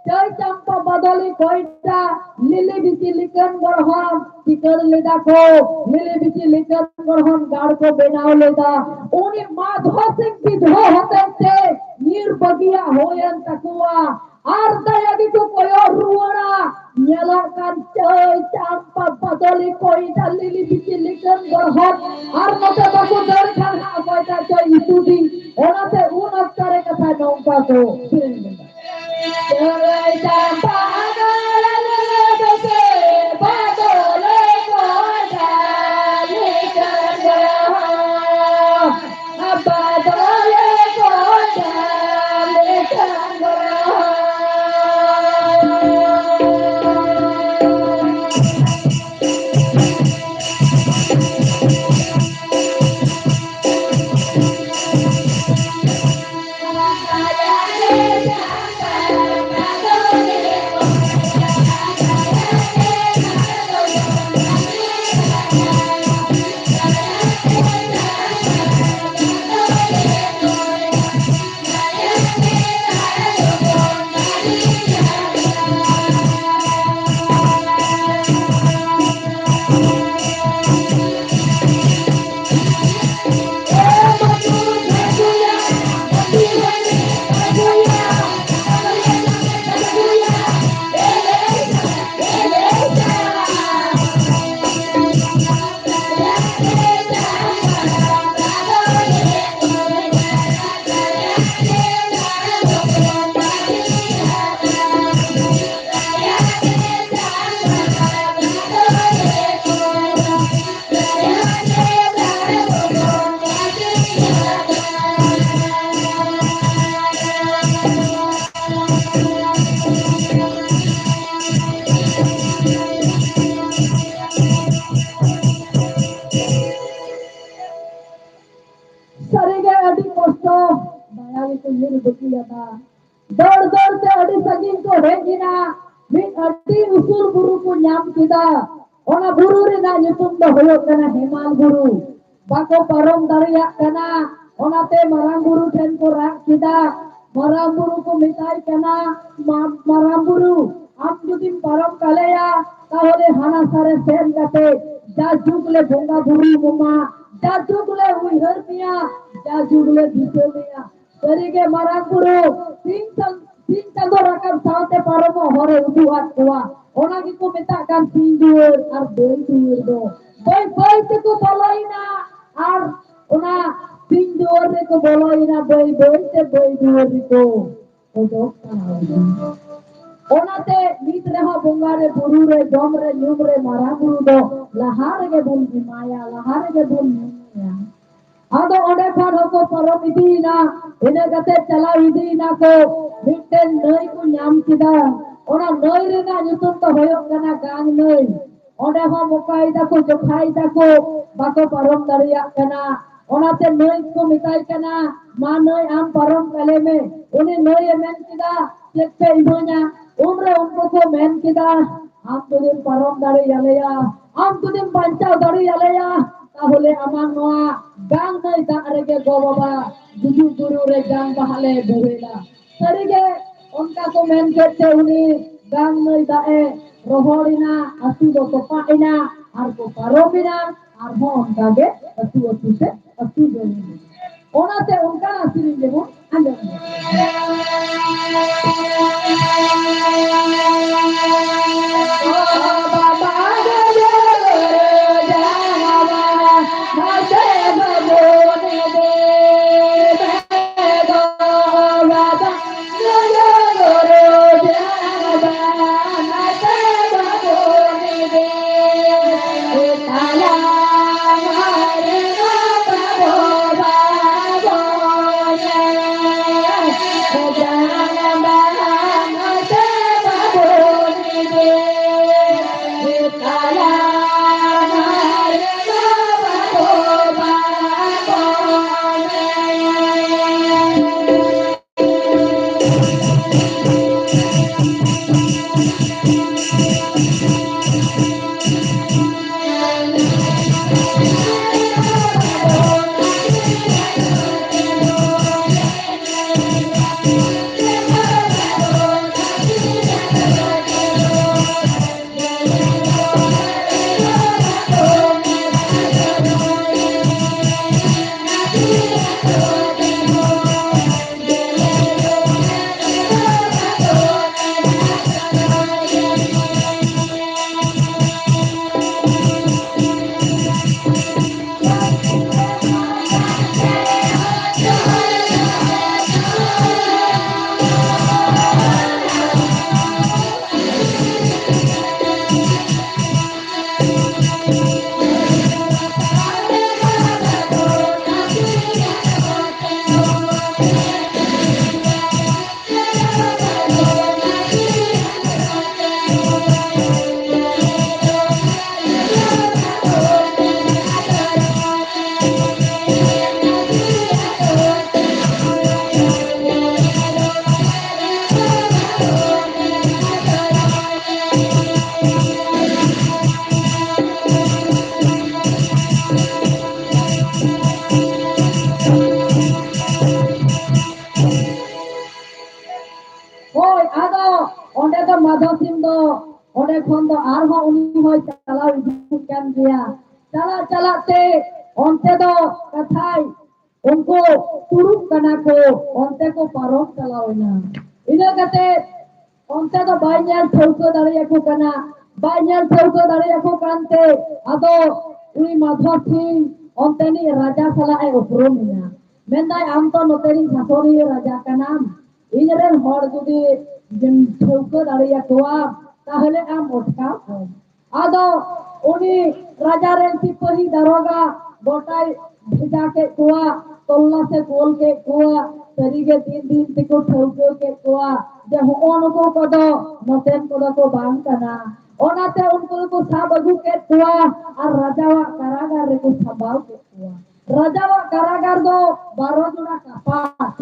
ᱪᱟᱹᱭ ᱪᱟᱢᱯᱟ ᱵᱟᱫᱚᱞᱤ ᱠᱚᱭᱴᱟ ᱞᱤᱞᱤ ᱵᱤᱪᱤ ᱞᱤᱠᱟᱹᱱ ᱜᱚᱲᱦᱚᱱ ᱪᱤᱠᱟᱹᱲ ᱞᱮᱫᱟ ᱠᱚ, ᱞᱤᱞᱤ ᱵᱤᱪᱤ ᱞᱤᱠᱟᱹᱱ ᱜᱚᱲᱦᱚᱱ ᱜᱟᱲ ᱠᱚ ᱵᱮᱱᱟᱣ ᱞᱮᱫᱟ᱾ ᱩᱱᱤ ᱢᱟᱫᱷᱚ ᱥᱤᱝ ᱵᱤᱫᱷᱣᱟ ᱦᱚᱛᱮᱡ ᱛᱮ ᱧᱤᱨ ᱵᱟᱹᱜᱤᱭᱟᱜ ᱦᱩᱭᱮᱱ ᱛᱟᱠᱚᱣᱟ᱾ ᱟᱨ ᱫᱟᱭᱟ ᱜᱮᱠᱚ ᱠᱚᱭᱚᱜ ᱨᱩᱣᱟᱹᱲᱟ, ᱧᱮᱞᱚᱜ ᱠᱟᱱ ᱪᱟᱹᱭ ᱪᱟᱢᱯᱟ ᱵᱟᱫᱚᱞᱤ ᱠᱚᱭᱴᱟ ᱞᱤᱞᱤ ᱵᱤᱪᱤ ᱞᱤᱠᱟᱹᱱ ᱜᱚᱲᱦᱚᱱ, ᱟᱨ ᱱᱚᱛᱮ ᱵᱟᱠᱚ ᱫᱟᱹᱲ ᱠᱷᱟᱱ ᱦᱟᱸᱜ ᱚᱠᱚᱭᱴᱟᱜ ᱪᱚᱭ ᱤᱛᱩᱫᱤ᱾ ᱚᱱᱟᱛᱮ ᱩᱱ ᱚᱠᱛᱚ ᱨᱮ ᱠᱟᱛᱷᱟ ᱱᱚᱝᱠᱟ ᱠᱚ ᱥᱮᱨᱮᱧ ᱞᱮᱫᱟ᱾ ᱪᱟᱹᱭ ᱪᱟᱢᱯᱟ ᱜᱟᱲ ᱞᱮ ᱫᱮᱥᱮ ᱵᱟᱫᱚᱞᱮ ᱠᱚᱭᱴᱟ᱾ ᱫᱟᱹᱲ ᱫᱟᱹᱲ ᱛᱮ ᱟᱹᱰᱤ ᱥᱟᱺᱜᱤᱧ ᱠᱚ ᱦᱮᱡ ᱮᱱᱟ᱾ ᱢᱤᱫ ᱟᱹᱰᱤ ᱩᱥᱩᱞ ᱵᱩᱨᱩ ᱠᱚ ᱧᱟᱢ ᱠᱮᱫᱟ᱾ ᱚᱱᱟ ᱵᱩᱨᱩ ᱨᱮᱱᱟᱜ ᱧᱩᱛᱩᱢ ᱫᱚ ᱦᱩᱭᱩᱜ ᱠᱟᱱᱟ ᱦᱮᱢᱟᱞ ᱵᱩᱨᱩ᱾ ᱵᱟᱠᱚ ᱯᱟᱨᱚᱢ ᱫᱟᱲᱮᱭᱟᱜ ᱠᱟᱱᱟ᱾ ᱚᱱᱟᱛᱮ ᱢᱟᱨᱟᱝ ᱵᱩᱨᱩ ᱴᱷᱮᱱ ᱠᱚ ᱨᱟᱜ ᱠᱮᱫᱟ᱾ ᱢᱟᱨᱟᱝ ᱵᱩᱨᱩ ᱠᱚ ᱢᱮᱛᱟᱭ ᱠᱟᱱᱟ, "ᱢᱟ-, ᱢᱟᱨᱟᱝ ᱵᱩᱨᱩ, ᱟᱢ ᱡᱩᱫᱤᱢ ᱯᱟᱨᱚᱢ ᱠᱟᱞᱮᱭᱟ, ᱛᱟᱦᱚᱞᱮ ᱦᱟᱱᱟ ᱥᱟᱨᱮ ᱥᱮᱱ ᱠᱟᱛᱮ ᱡᱟ ᱡᱩᱜᱽ ᱞᱮ ᱵᱚᱸᱜᱟ ᱵᱩᱨᱩ ᱟᱢᱟ, ᱡᱟ ᱡᱩᱜᱽ ᱞᱮ ᱩᱭᱦᱟᱹᱨ ᱢᱮᱭᱟ, ᱡᱟ ᱡᱩᱜᱽ ᱞᱮ ᱫᱤᱥᱟᱹ ᱢᱮᱭᱟ᱾" ᱥᱟᱹᱨᱤᱜᱮ ᱢᱟᱨᱟᱝ ᱵᱩᱨᱩ ᱥᱤᱧ ᱪᱟᱸᱫ-, ᱥᱤᱧ ᱪᱟᱸᱫᱚ ᱨᱟᱠᱟᱵ ᱥᱟᱶᱛᱮ ᱯᱟᱨᱚᱢᱚᱜ ᱦᱚᱨᱮ ᱩᱫᱩᱜ ᱟᱫ ᱠᱚᱣᱟ᱾ ᱚᱱᱟ ᱜᱮᱠᱚ ᱢᱮᱛᱟᱜ ᱠᱟᱱ ᱥᱤᱧ ᱫᱩᱣᱟᱹᱨ ᱟᱨ ᱵᱟᱹᱭ ᱫᱩᱣᱟᱹᱨ ᱫᱚ᱾ ᱵᱟᱹᱭ ᱵᱟᱹᱭ ᱛᱮᱠᱚ ᱵᱚᱞᱚᱭᱮᱱᱟ ᱟᱨ ᱚᱱᱟ ᱥᱤᱧ ᱫᱩᱣᱟᱹᱨ ᱨᱮᱠᱚ ᱵᱚᱞᱚᱭᱮᱱᱟ, ᱵᱟᱹᱭ ᱵᱟᱹᱭ ᱛᱮ ᱵᱟᱹᱭ ᱫᱩᱣᱟᱹᱨ ᱨᱮᱠᱚ ᱚᱰᱚᱠ ᱛᱟᱨᱟᱭᱮᱱᱟ᱾ ᱚᱱᱟᱛᱮ ᱱᱤᱛ ᱨᱮᱦᱚᱸ ᱵᱚᱸᱜᱟ ᱨᱮ, ᱵᱩᱨᱩ ᱨᱮ, ᱡᱚᱢ ᱨᱮ, ᱧᱩ ᱨᱮ ᱢᱟᱨᱟᱝ ᱵᱩᱨᱩ ᱫᱚ ᱞᱟᱦᱟ ᱨᱮᱜᱮ ᱵᱚᱱ ᱮᱢᱟᱭᱟ, ᱞᱟᱦᱟ ᱨᱮᱜᱮ ᱵᱚᱱ ᱧᱩᱢᱮᱭᱟ᱾ ᱟᱫᱚ ᱚᱸᱰᱮ ᱠᱷᱚᱱ ᱦᱚᱸᱠᱚ ᱯᱟᱨᱚᱢ ᱤᱫᱤᱭᱮᱱᱟ᱾ ᱤᱱᱟᱹ ᱠᱟᱛᱮ ᱪᱟᱞᱟᱣ ᱤᱫᱤᱭᱮᱱᱟ ᱠᱚ, ᱢᱤᱫᱴᱮᱱ ᱱᱟᱹᱭ ᱠᱚ ᱧᱟᱢ ᱠᱮᱫᱟ᱾ ᱚᱱᱟ ᱱᱟᱹᱭ ᱨᱮᱱᱟᱜ ᱧᱩᱛᱩᱢ ᱫᱚ ᱦᱩᱭᱩᱜ ᱠᱟᱱᱟ ᱜᱟᱝ ᱱᱟᱹᱭ᱾ ᱚᱸᱰᱮ ᱦᱚᱸ ᱢᱚᱠᱟᱭ ᱫᱟᱠᱚ, ᱡᱚᱠᱷᱟᱭ ᱫᱟᱠᱚ, ᱵᱟᱠᱚ ᱯᱟᱨᱚᱢ ᱫᱟᱲᱮᱭᱟᱜ ᱠᱟᱱᱟ᱾ ᱚᱱᱟᱛᱮ ᱱᱟᱹᱭ ᱠᱚ ᱢᱮᱛᱟᱭ ᱠᱟᱱᱟ, "ᱢᱟ ᱱᱟᱹᱭ, ᱟᱢ ᱯᱟᱨᱚᱢ ᱠᱟᱞᱮ ᱢᱮ᱾" ᱩᱱᱤ ᱱᱟᱹᱭᱮ ᱢᱮᱱ ᱠᱮᱫᱟ, "ᱪᱮᱫ ᱯᱮ ᱤᱢᱟᱹᱧᱟ?" ᱩᱱᱨᱮ ᱩᱱᱠᱩ ᱠᱚ ᱢᱮᱱ ᱠᱮᱫᱟ, "ᱟᱢ ᱡᱩᱫᱤᱢ ᱯᱟᱨᱚᱢ ᱫᱟᱲᱮᱭᱟᱞᱮᱭᱟ, ᱟᱢ ᱡᱩᱫᱤᱢ ᱵᱟᱧᱪᱟᱣ ᱫᱟᱲᱮᱭᱟᱞᱮᱭᱟ, ᱛᱟᱦᱚᱞᱮ ᱟᱢᱟᱜ ᱱᱚᱣᱟ ᱜᱟᱝ ᱱᱟᱹᱭ ᱫᱟᱜ ᱨᱮᱜᱮ ᱜᱚ ᱵᱟᱵᱟ ᱜᱩᱡᱩᱜ ᱵᱩᱨᱩ ᱨᱮ ᱡᱟᱝ ᱵᱟᱦᱟ ᱞᱮ ᱵᱚᱦᱮᱞᱟ᱾" ᱥᱟᱹᱨᱤᱜᱮ ᱚᱱᱠᱟ ᱠᱚ ᱢᱮᱱ ᱠᱮᱫ ᱛᱮ ᱩᱱᱤ ᱜᱟᱝ ᱱᱟᱹᱭ ᱫᱟᱜ ᱮ ᱨᱚᱦᱚᱲ ᱮᱱᱟ, ᱟᱹᱛᱩ ᱫᱚ ᱛᱚᱯᱟᱜ ᱮᱱᱟ, ᱟᱨ ᱠᱚ ᱯᱟᱨᱚᱢ ᱮᱱᱟ, ᱟᱨᱦᱚᱸ ᱚᱱᱠᱟ ᱜᱮ ᱟᱹᱛᱩ ᱟᱹᱛᱩ ᱛᱮ ᱟᱹᱛᱩ ᱫᱚ ᱮᱱᱟ᱾ ᱚᱱᱟᱛᱮ ᱚᱱᱠᱟᱱᱟᱜ ᱥᱮᱨᱮᱧ ᱜᱮᱵᱚᱱ ᱟᱸᱡᱚᱢ ᱮᱫᱟ᱾ ᱦᱳᱭ, ᱟᱫᱚ ᱚᱸᱰᱮ ᱫᱚ ᱢᱟᱫᱷᱚ ᱥᱤᱝ ᱫᱚ ᱚᱸᱰᱮ ᱠᱷᱚᱱ ᱫᱚ ᱟᱨᱦᱚᱸ ᱩᱱᱤ ᱦᱚᱸᱭ ᱪᱟᱞᱟᱣ ᱤᱫᱤᱜ ᱠᱟᱱ ᱜᱮᱭᱟ᱾ ᱪᱟᱞᱟᱜ ᱪᱟᱞᱟᱜ ᱛᱮ ᱚᱱᱛᱮ ᱫᱚ ᱠᱟᱛᱷᱟᱭ ᱩᱱᱠᱩ ᱛᱩᱲᱩᱠ ᱠᱟᱱᱟ ᱠᱚ, ᱚᱱᱛᱮ ᱠᱚ ᱯᱟᱨᱚᱢ ᱪᱟᱞᱟᱣ ᱮᱱᱟ᱾ ᱤᱱᱟᱹ ᱠᱟᱛᱮ ᱚᱱᱛᱮ ᱫᱚ ᱵᱟᱭ ᱧᱮᱞ ᱴᱷᱟᱹᱣᱠᱟᱹ ᱫᱟᱲᱮᱭᱟᱠᱚ ᱠᱟᱱᱟ᱾ ᱵᱟᱭ ᱧᱮᱞ ᱴᱷᱟᱹᱣᱠᱟᱹ ᱫᱟᱲᱮᱭᱟᱠᱚ ᱠᱟᱱᱛᱮ ᱟᱫᱚ ᱩᱱᱤ ᱢᱟᱫᱷᱚ ᱥᱤᱝ ᱚᱱᱛᱮᱱᱤᱡ ᱨᱟᱡᱟ ᱥᱟᱞᱟᱜ ᱮ ᱩᱯᱨᱩᱢ ᱮᱱᱟ᱾ ᱢᱮᱱᱫᱟᱭ, "ᱟᱢ ᱛᱚ ᱱᱚᱛᱮᱱᱤᱡ ᱥᱟᱥᱚᱱᱤᱭᱟᱹ ᱨᱟᱡᱟ ᱠᱟᱱᱟᱢ, ᱤᱧ ᱨᱮᱱ ᱦᱚᱲ ᱡᱩᱫᱤ ᱴᱷᱟᱹᱣᱠᱟᱹ ᱫᱟᱲᱮᱭᱟᱠᱚᱣᱟ, ᱛᱟᱦᱚᱞᱮ ᱟᱢ ᱚᱴᱠᱟᱣ ᱠᱚᱢ᱾" ᱟᱫᱚ ᱩᱱᱤ ᱨᱟᱡᱟ ᱨᱮᱱ ᱥᱤᱯᱟᱹᱦᱤ ᱫᱟᱨᱚᱜᱟ ᱜᱚᱴᱟᱭ ᱵᱷᱮᱡᱟ ᱠᱮᱫ ᱠᱚᱣᱟ, ᱛᱚᱞᱞᱟᱥᱮ ᱠᱳᱞ ᱠᱮᱫ ᱠᱚᱣᱟ᱾ ᱥᱟᱹᱨᱤᱜᱮ ᱫᱤᱱ ᱫᱤᱱ ᱛᱮᱠᱚ ᱴᱷᱟᱹᱣᱠᱟᱹ ᱠᱮᱫ ᱠᱚᱣᱟ ᱡᱮ ᱦᱚᱸᱜᱼᱚ ᱱᱩᱠᱩ ᱠᱚᱫᱚ ᱱᱚᱛᱮᱱ ᱠᱚᱫᱚ ᱠᱚ ᱵᱟᱝ ᱠᱟᱱᱟ᱾ ᱚᱱᱟᱛᱮ ᱩᱱᱠᱩ ᱫᱚᱠᱚ ᱥᱟᱵ ᱟᱹᱜᱩ ᱠᱮᱫ ᱠᱚᱣᱟ ᱟᱨ ᱨᱟᱡᱟᱣᱟᱜ ᱠᱟᱨᱟᱜᱟᱨ ᱨᱮᱠᱚ ᱥᱟᱢᱵᱟᱣ ᱠᱮᱫ ᱠᱚᱣᱟ᱾ ᱨᱟᱡᱟᱣᱟᱜ ᱠᱟᱨᱟᱜᱟᱨ ᱫᱚ ᱵᱟᱨᱚ ᱡᱚᱲᱟ ᱠᱟᱯᱟᱴ,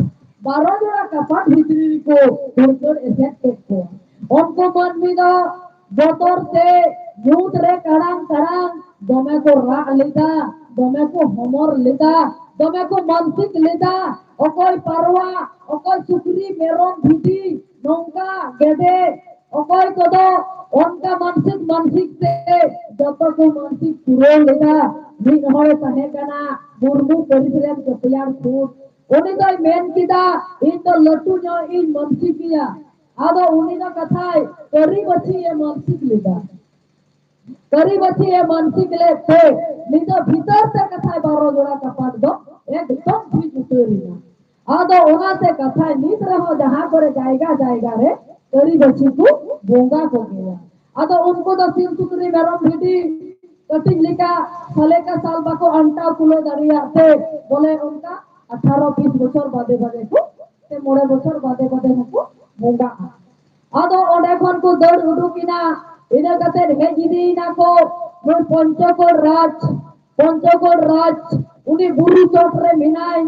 ᱵᱟᱨᱚ ᱡᱚᱲᱟ ᱠᱟᱯᱟᱴ ᱵᱷᱤᱛᱨᱤ ᱨᱮᱠᱚ ᱦᱩᱲᱠᱟᱹᱲ ᱮᱥᱮᱫ ᱠᱮᱫ ᱠᱚᱣᱟ᱾ ᱩᱱᱠᱩ ᱢᱟᱹᱱᱢᱤ ᱫᱚ ᱵᱚᱛᱚᱨ ᱛᱮ ᱧᱩᱛ ᱨᱮ ᱠᱟᱲᱟᱝ ᱠᱟᱲᱟᱝ ᱫᱚᱢᱮ ᱠᱚ ᱨᱟᱜ ᱞᱮᱫᱟ, ᱫᱚᱢᱮ ᱠᱚ ᱦᱚᱢᱚᱨ ᱞᱮᱫᱟ, ᱫᱚᱢᱮ ᱠᱚ ᱢᱟᱱᱥᱤᱠ ᱞᱮᱫᱟ᱾ ᱚᱠᱚᱭ ᱯᱟᱨᱣᱟ, ᱚᱠᱚᱭ ᱥᱩᱠᱨᱤ, ᱢᱮᱨᱚᱢ, ᱵᱷᱤᱰᱤ, ᱱᱚᱝᱠᱟ ᱜᱮᱰᱮ, ᱚᱠᱚᱭ ᱠᱚᱫᱚ ᱚᱱᱠᱟ ᱢᱟᱱᱥᱤᱠ ᱢᱟᱱᱥᱤᱠ ᱛᱮ ᱡᱚᱛᱚ ᱠᱚ ᱢᱟᱱᱥᱤᱠ ᱯᱩᱨᱟᱹᱣ ᱞᱮᱫᱟ᱾ ᱢᱤᱫ ᱦᱚᱲᱮ ᱛᱟᱦᱮᱸ ᱠᱟᱱᱟ ᱢᱩᱨᱢᱩ ᱯᱟᱹᱨᱤᱥ ᱨᱮᱱ ᱪᱟᱹᱯᱤᱭᱟᱱ ᱠᱷᱩᱸᱴ᱾ ᱩᱱᱤ ᱫᱚᱭ ᱢᱮᱱ ᱠᱮᱫᱟ, "ᱤᱧ ᱫᱚ ᱞᱟᱹᱴᱩ ᱧᱚᱜ ᱤᱧ ᱢᱟᱱᱥᱤᱠ ᱜᱮᱭᱟ᱾" ᱟᱫᱚ ᱩᱱᱤ ᱫᱚ ᱠᱟᱛᱷᱟᱭ ᱠᱟᱹᱨᱤ ᱵᱟᱹᱪᱷᱤ ᱮ ᱢᱟᱱᱥᱤᱠ ᱞᱮᱫᱟ᱾ ᱠᱟᱹᱨᱤ ᱵᱟᱹᱪᱷᱤ ᱮ ᱢᱟᱱᱥᱤᱠ ᱞᱮᱫ ᱛᱮ ᱱᱤᱛ ᱫᱚ ᱵᱷᱤᱛᱟᱹᱨ ᱛᱮ ᱠᱟᱛᱷᱟᱭ ᱵᱟᱨᱚ ᱡᱚᱲᱟ ᱠᱟᱯᱟᱴ ᱫᱚ ᱮᱠᱫᱚᱢ ᱡᱷᱤᱡ ᱩᱛᱟᱹᱨ ᱮᱱᱟ᱾ ᱟᱫᱚ ᱚᱱᱟᱛᱮ ᱠᱟᱛᱷᱟᱭ ᱱᱤᱛ ᱨᱮᱦᱚᱸ ᱡᱟᱦᱟᱸ ᱠᱚᱨᱮ ᱡᱟᱭᱜᱟ ᱡᱟᱭᱜᱟ ᱨᱮ ᱠᱟᱹᱨᱤ ᱵᱟᱹᱪᱷᱤ ᱠᱚ ᱵᱚᱸᱜᱟ ᱠᱚᱜᱮᱭᱟ᱾ ᱟᱫᱚ ᱩᱱᱠᱩ ᱫᱚ ᱥᱤᱢ ᱥᱩᱠᱨᱤ ᱢᱮᱨᱚᱢ ᱵᱷᱤᱰᱤ ᱠᱟᱹᱴᱤᱡ ᱞᱮᱠᱟ ᱥᱟᱞᱮ ᱠᱟ ᱥᱟᱞ ᱵᱟᱠᱚ ᱟᱱᱴᱟᱣ ᱠᱩᱞᱟᱹᱣ ᱫᱟᱲᱮᱭᱟᱜ ᱛᱮ, ᱵᱚᱞᱮ ᱚᱱᱠᱟ ᱟᱴᱷᱟᱨᱚ ᱵᱤᱥ ᱵᱚᱪᱷᱚᱨ ᱵᱟᱫᱮ ᱵᱟᱫᱮ ᱠᱚ, ᱥᱮ ᱢᱚᱬᱮ ᱵᱚᱪᱷᱚᱨ ᱵᱟᱫᱮ ᱵᱟᱫᱮ ᱦᱚᱸᱠᱚ ᱵᱚᱸᱜᱟᱜᱼᱟ᱾ ᱟᱫᱚ ᱚᱸᱰᱮ ᱠᱷᱚᱱ ᱠᱚ ᱫᱟᱹᱲ ᱩᱰᱩᱠ ᱮᱱᱟ᱾ ᱤᱱᱟᱹ ᱠᱟᱛᱮ ᱦᱮᱡ ᱤᱫᱤᱭᱮᱱᱟ ᱠᱚ ᱱᱩᱭ ᱯᱚᱧᱪᱚᱠᱚᱲ ᱨᱟᱡᱽ, ᱯᱚᱧᱪᱚᱠᱚᱲ ᱨᱟᱡᱽ, ᱩᱱᱤ ᱵᱩᱨᱩ ᱪᱚᱴ ᱨᱮ ᱢᱮᱱᱟᱭ,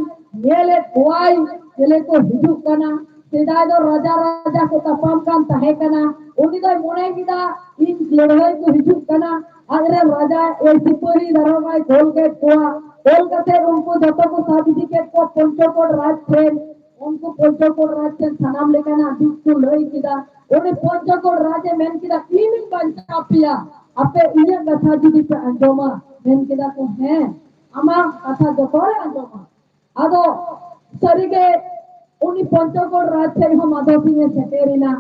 ᱧᱮᱞᱮᱫ ᱠᱚᱣᱟᱭ ᱪᱮᱞᱮ ᱠᱚ ᱦᱤᱡᱩᱜ ᱠᱟᱱᱟ᱾ ᱥᱮᱫᱟᱭ ᱫᱚ ᱨᱟᱡᱟ ᱨᱟᱡᱟ ᱠᱚ ᱛᱟᱯᱟᱢ ᱠᱟᱱ ᱛᱟᱦᱮᱸ ᱠᱟᱱᱟ᱾ ᱩᱱᱤ ᱫᱚᱭ ᱢᱚᱱᱮ ᱠᱮᱫᱟ, ᱤᱧ ᱞᱟᱹᱲᱦᱟᱹᱭ ᱠᱚ ᱦᱤᱡᱩᱜ ᱠᱟᱱᱟ᱾ ᱟᱡᱨᱮᱱ ᱨᱟᱡᱟ ᱮ ᱥᱤᱯᱟᱹᱦᱤ ᱫᱟᱨᱚᱜᱟᱭ ᱠᱳᱞ ᱠᱮᱫ ᱠᱚᱣᱟ᱾ ᱠᱳᱞ ᱠᱟᱛᱮ ᱩᱱᱠᱩ ᱡᱚᱛᱚ ᱠᱚ ᱥᱟᱵ ᱤᱫᱤ ᱠᱮᱫ ᱠᱚᱣᱟ ᱯᱚᱧᱪᱚᱠᱚᱲ ᱨᱟᱡᱽ ᱴᱷᱮᱱ᱾ ᱩᱱᱠᱩ ᱯᱚᱧᱪᱚᱠᱚᱲ ᱨᱟᱡᱽ ᱴᱷᱮᱱ ᱥᱟᱱᱟᱢ ᱞᱮᱠᱟᱱᱟᱜ ᱫᱤᱠ ᱠᱚ ᱞᱟᱹᱭ ᱠᱮᱫᱟ᱾ ᱩᱱᱤ ᱯᱚᱧᱪᱚᱠᱚᱲ ᱨᱟᱡᱽ ᱮ ᱢᱮᱱ ᱠᱮᱫᱟ, ᱤᱧᱤᱧ ᱵᱟᱧᱪᱟᱣ ᱯᱮᱭᱟ, ᱟᱯᱮ ᱤᱧᱟᱹᱜ ᱠᱟᱛᱷᱟ ᱡᱩᱫᱤ ᱯᱮ ᱟᱸᱡᱚᱢᱟ᱾ ᱢᱮᱱ ᱠᱮᱫᱟ ᱠᱚ, ᱦᱮᱸ, ᱟᱢᱟᱜ ᱠᱟᱛᱷᱟ ᱡᱚᱛᱚ ᱞᱮ ᱟᱸᱡᱚᱢᱟ᱾ ᱟᱫᱚ ᱥᱟᱹᱨᱤᱜᱮ ᱩᱱᱤ ᱯᱚᱧᱪᱚᱠᱚᱲ ᱨᱟᱡᱽ ᱴᱷᱮᱱ ᱦᱚᱸ ᱢᱟᱫᱷᱚ ᱥᱤᱝ ᱮ ᱥᱮᱴᱮᱨ ᱮᱱᱟ᱾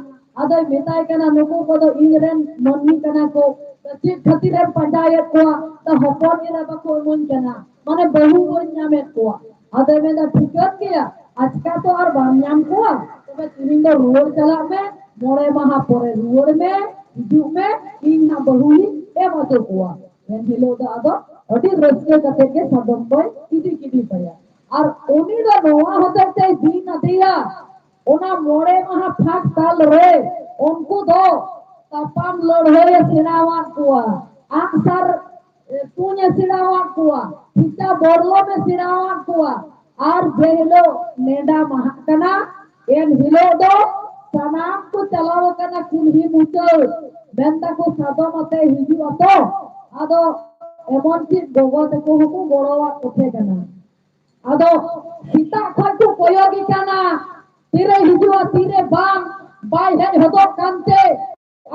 ᱟᱫᱚᱭ ᱢᱮᱛᱟᱭ ᱠᱟᱱᱟ, ᱱᱩᱠᱩ ᱠᱚᱫᱚ ᱤᱧ ᱨᱮᱱ ᱢᱟᱹᱱᱢᱤ ᱠᱟᱱᱟ ᱠᱚ, ᱪᱮᱫ ᱠᱷᱟᱹᱛᱤᱨ ᱮᱢ ᱯᱟᱸᱡᱟᱭᱮᱫ ᱠᱚᱣᱟ? ᱛᱟ ᱦᱚᱯᱚᱱ ᱮᱨᱟ ᱵᱟᱠᱚ ᱤᱢᱟᱹᱧ ᱠᱟᱱᱟ, ᱢᱟᱱᱮ ᱵᱟᱹᱦᱩ ᱵᱟᱹᱧ ᱧᱟᱢᱮᱫ ᱠᱚᱣᱟ᱾ ᱟᱫᱚᱭ ᱢᱮᱱᱫᱟ, ᱴᱷᱤᱠᱟᱹᱱ ᱜᱮᱭᱟ, ᱟᱪᱠᱟ ᱛᱚ ᱟᱨ ᱵᱟᱢ ᱧᱟᱢ ᱠᱚᱣᱟ, ᱛᱚᱵᱮ ᱛᱤᱦᱤᱧ ᱫᱚ ᱨᱩᱣᱟᱹᱲ ᱪᱟᱞᱟᱜ ᱢᱮ, ᱢᱚᱬᱮ ᱢᱟᱦᱟ ᱯᱚᱨᱮ ᱨᱩᱣᱟᱹᱲ ᱢᱮ, ᱦᱤᱡᱩᱜ ᱢᱮ, ᱤᱧ ᱦᱟᱸᱜ ᱵᱟᱹᱦᱩᱧ ᱮᱢ ᱦᱚᱪᱚ ᱠᱚᱣᱟ᱾ ᱮᱱ ᱦᱤᱞᱳᱜ ᱫᱚ ᱟᱫᱚ ᱟᱹᱰᱤ ᱨᱟᱹᱥᱠᱟᱹ ᱠᱟᱛᱮ ᱜᱮ ᱥᱟᱫᱚᱢ ᱫᱚᱭ ᱤᱫᱤ ᱠᱮᱫᱮ ᱛᱟᱭᱟ᱾ ᱟᱨ ᱩᱱᱤ ᱫᱚ ᱱᱚᱣᱟ ᱦᱚᱛᱮᱡ ᱛᱮᱭ ᱫᱤᱱ ᱟᱫᱮᱭᱟ, ᱚᱱᱟ ᱢᱚᱬᱮ ᱢᱟᱦᱟ ᱯᱷᱟᱸᱠ ᱛᱟᱞ ᱨᱮ ᱩᱱᱠᱩ ᱫᱚ ᱛᱟᱯᱟᱢ ᱞᱟᱹᱲᱦᱟᱹᱭᱮ ᱥᱮᱬᱟᱣᱟᱫ ᱠᱚᱣᱟ, ᱟᱜᱼᱥᱟᱨ, ᱮ, ᱛᱩᱧ ᱮ ᱥᱮᱬᱟᱣᱟᱫ ᱠᱚᱣᱟ, ᱠᱷᱮᱪᱟ ᱵᱚᱨᱞᱚᱢ ᱮ ᱥᱮᱬᱟᱣᱟᱫ ᱠᱚᱣᱟ᱾ ᱟᱨ ᱡᱮ ᱦᱤᱞᱳᱜ ᱱᱮᱰᱟ ᱢᱟᱦᱟ ᱠᱟᱱᱟ, ᱮᱱ ᱦᱤᱞᱳᱜ ᱫᱚ ᱥᱟᱱᱟᱢ ᱠᱚ ᱪᱟᱞᱟᱣ ᱟᱠᱟᱱᱟ ᱠᱩᱞᱦᱤ ᱢᱩᱪᱟᱹᱫ, ᱢᱮᱱ ᱫᱟᱠᱚ ᱥᱟᱫᱚᱢ ᱟᱛᱮ ᱦᱤᱡᱩᱜ ᱟᱛᱚ᱾ ᱟᱫᱚ ᱮᱢᱚᱱ ᱪᱮᱫ ᱜᱚᱜᱚ ᱛᱟᱠᱚ ᱦᱚᱸᱠᱚ ᱜᱚᱲᱚᱣᱟᱫ ᱠᱚᱛᱮ ᱠᱟᱱᱟ᱾ ᱟᱫᱚ ᱥᱮᱛᱟᱜ ᱠᱷᱚᱱ ᱠᱚ ᱠᱚᱭᱚᱜᱮ ᱠᱟᱱᱟ, ᱛᱤᱨᱮ ᱦᱤᱡᱩᱜᱼᱟ, ᱛᱤᱨᱮ ᱵᱟᱝ, ᱵᱟᱭ ᱦᱮᱡ ᱦᱚᱫᱚᱜ ᱠᱟᱱᱛᱮ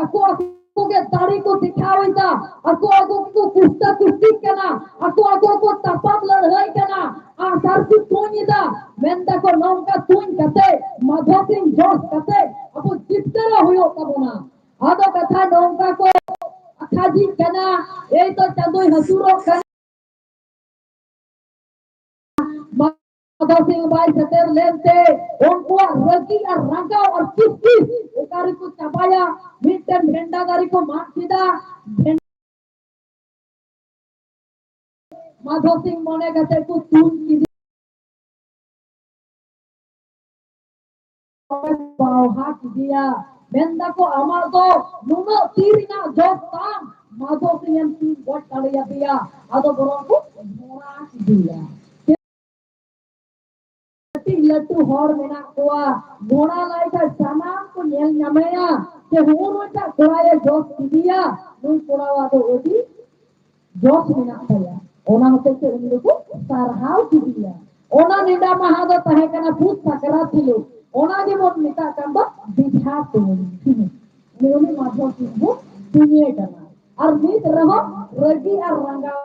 ᱟᱠᱚ ᱟᱠᱚ ᱜᱮ ᱫᱟᱲᱮ ᱠᱚ ᱫᱮᱠᱷᱟᱣ ᱮᱫᱟ, ᱟᱠᱚ ᱟᱠᱚ ᱠᱚ ᱠᱩᱥᱛᱟ ᱠᱩᱥᱛᱤᱜ ᱠᱟᱱᱟ, ᱟᱠᱚ ᱟᱠᱚ ᱠᱚ ᱛᱟᱯᱟᱢ ᱞᱟᱹᱲᱦᱟᱹᱭ ᱠᱟᱱᱟ, ᱟᱜᱼᱥᱟᱨ ᱠᱚ ᱛᱩᱧ ᱮᱫᱟ, ᱢᱮᱱ ᱫᱟᱠᱚ ᱱᱚᱝᱠᱟ ᱛᱩᱧ ᱠᱟᱛᱮ ᱢᱟᱫᱷᱚ ᱥᱤᱝ ᱡᱚᱥ ᱠᱟᱛᱮ ᱟᱵᱚ ᱡᱤᱛᱠᱟᱹᱨᱚᱜ ᱦᱩᱭᱩᱜ ᱛᱟᱵᱚᱱᱟ᱾ ᱟᱫᱚ ᱠᱟᱛᱷᱟ ᱱᱚᱝᱠᱟ ᱠᱚ ᱟᱠᱷᱟᱡᱤᱜ ᱠᱟᱱᱟ, ᱮᱭ ᱛᱚ ᱪᱟᱸᱫᱳᱭ ᱦᱟᱹᱥᱩᱨᱚᱜ ᱠᱟᱱᱟ᱾ ᱢᱟᱫᱷᱚ ᱥᱤᱝ ᱵᱟᱭ ᱥᱮᱴᱮᱨ ᱞᱮᱱᱛᱮ ᱩᱱᱠᱩᱣᱟᱜ ᱨᱟᱹᱜᱤ ᱟᱨ ᱨᱟᱸᱜᱟᱣ ᱟᱨ ᱠᱤᱥᱠᱤᱥ ᱚᱠᱟ ᱨᱮᱠᱚ ᱪᱟᱵᱟᱭᱟ? ᱢᱤᱫᱴᱮᱱ ᱵᱷᱮᱱᱰᱟ ᱫᱟᱨᱮ ᱠᱚ ᱢᱟᱜ ᱠᱮᱫᱟ, ᱵᱷᱮᱱ- ᱢᱟᱫᱷᱚ ᱥᱤᱝ ᱢᱚᱱᱮ ᱠᱟᱛᱮ ᱠᱚ ᱛᱩᱧ ᱠᱮᱫᱮᱭᱟ, ᱵᱟᱣᱦᱟ ᱠᱮᱫᱮᱭᱟ᱾ ᱢᱮᱱᱫᱟᱠᱚ, "ᱟᱢᱟᱜ ᱫᱚ ᱱᱩᱱᱟᱹᱜ ᱛᱤ ᱨᱮᱱᱟᱜ ᱡᱚᱥ ᱛᱟᱢ, ᱢᱟᱫᱷᱚ ᱥᱤᱝ ᱮᱢ ᱛᱩᱧ ᱜᱚᱡ ᱫᱟᱲᱮᱭᱟᱫᱮᱭᱟ?" ᱟᱫᱚ ᱵᱚᱨᱚᱝ ᱠᱚ ᱜᱷᱚᱲᱟ ᱠᱮᱫᱮᱭᱟ᱾ ᱠᱟᱹᱴᱤᱡ ᱞᱟᱹᱴᱩ ᱦᱚᱲ ᱢᱮᱱᱟᱜ ᱠᱚᱣᱟ, ᱜᱷᱚᱲᱟ ᱞᱟᱭ ᱠᱷᱟᱱ ᱥᱟᱱᱟᱢ ᱠᱚ ᱧᱮᱞ ᱧᱟᱢᱮᱭᱟ ᱡᱮ ᱦᱩᱜᱩ ᱱᱩᱭᱴᱟᱜ ᱠᱚᱲᱟᱭ ᱡᱚᱥ ᱠᱮᱫᱮᱭᱟ, ᱱᱩᱭ ᱠᱚᱲᱟᱣᱟᱜ ᱫᱚ ᱟᱹᱰᱤ ᱡᱚᱥ ᱢᱮᱱᱟᱜ ᱛᱟᱭᱟ᱾ ᱚᱱᱟ ᱦᱚᱛᱮᱡ ᱛᱮ ᱩᱱᱤ ᱫᱚᱠᱚ ᱥᱟᱨᱦᱟᱣ ᱠᱮᱫᱮᱭᱟ᱾ ᱚᱱᱟ ᱱᱮᱰᱟ ᱢᱟᱦᱟ ᱫᱚ ᱛᱟᱦᱮᱸ ᱠᱟᱱᱟ ᱯᱩᱥ ᱥᱟᱠᱨᱟᱛ ᱦᱤᱞᱳᱜ᱾ ᱚᱱᱟ ᱜᱮᱵᱚᱱ ᱢᱮᱛᱟᱜ ᱠᱟᱱ ᱫᱚ ᱵᱮᱡᱷᱟ ᱛᱩᱧ᱾ ᱩᱱᱤ ᱩᱱᱤ ᱢᱟᱫᱷᱚ ᱥᱤᱝ ᱵᱚ ᱛᱩᱧᱮ ᱠᱟᱱᱟ᱾ ᱟᱨ ᱱᱤᱛ ᱨᱮᱦᱚᱸ ᱨᱟᱹᱜᱤ ᱟᱨ ᱨᱟᱸᱜᱟᱣ